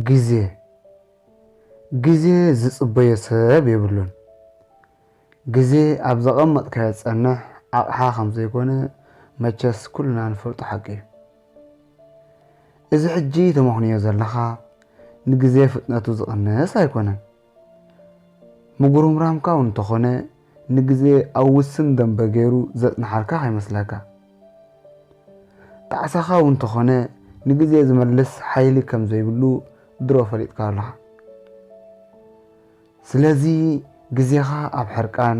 ግዜ፣ ግዜ ዝጽበዮ ሰብ የብሉን። ግዜ ኣብ ዘቐመጥካዮ ዝጸንሕ ኣቕሓ ከም ዘይኮነ መቸስ ኩልና ንፈልጦ ሓቂ እዩ። እዚ ሕጂ ተመኽንዮ ዘለኻ ንግዜ ፍጥነቱ ዝቕንስ ኣይኮነን። ምጉርምራምካ እውን እንተኾነ ንግዜ ኣብ ውስን ደንበ ገይሩ ዘጽንሓልካ ከይመስለካ። ጣዕሳኻ እውን እንተኾነ ንግዜ ዝመልስ ሓይሊ ከም ዘይብሉ ድሮ ፈሊጥካ ኣለኻ። ስለዚ ግዜኻ ኣብ ሕርቃን፣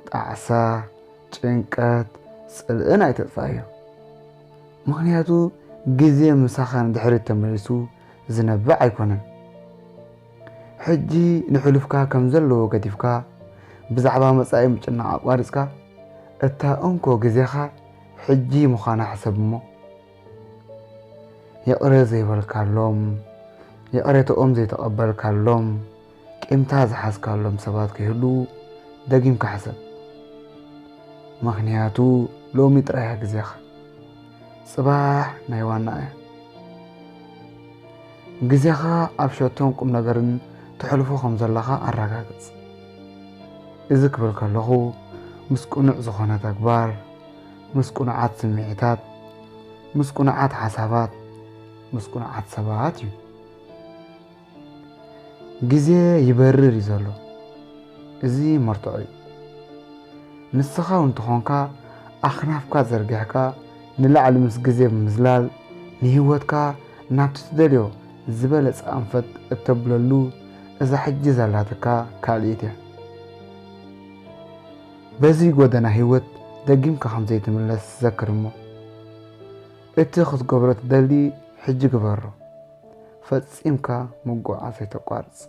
ጣዕሳ፣ ጭንቀት፣ ጽልእን ኣይተጥፋእዮ። ምኽንያቱ ግዜ ምሳኻ ንድሕሪት ተመሊሱ ዝነብዕ ኣይኮነን። ሕጂ ንሕሉፍካ ከም ዘለዎ ገዲፍካ ብዛዕባ መጻኢ ምጭናቕ ኣቋሪጽካ እታ እንኮ ግዜኻ ሕጂ ምዃና ሕሰብ እሞ። ይቕረ ዘይበልካሎም፣ ይቕሬትኦም ዘይተቐበልካሎም፣ ቂምታ ዝሓዝካሎም ሰባት ከይህልዉ ደጊምካ ሕሰብ። ምኽንያቱ ሎሚ ጥራይ እያ ግዜኻ። ጽባሕ ናይ ዋና እያ። ግዜኻ ኣብ ሸቶን ቁም ነገርን ተሕልፎ ከም ዘለኻ ኣረጋግጽ። እዚ ክብል ከለኹ ምስ ቅኑዕ ዝኾነ ተግባር፣ ምስ ቅኑዓት ስምዒታት፣ ምስ ቅኑዓት ሓሳባት፣ ምስ ቅኑዓት ሰባት እዩ። ግዜ ይበርር እዩ ዘሎ። እዚ መርትዖ እዩ። ንስኻ እውን እንተኾንካ ኣኽናፍካ ዘርጊሕካ ንላዕሊ ምስ ግዜ ብምዝላል ንህይወትካ ናብቲ ትደልዮ ዝበለጸ ኣንፈት እተብለሉ እዛ ሕጂ ዘላትካ ካልኢት እያ። በዚ ጎደና ህይወት ደጊምካ ከም ዘይትምለስ ዘክር እሞ እቲ ክትገብሮ ትደሊ ሕጂ ግበሮ። ፈጺምካ ምጉዓዝ ኣይተቋርጽ።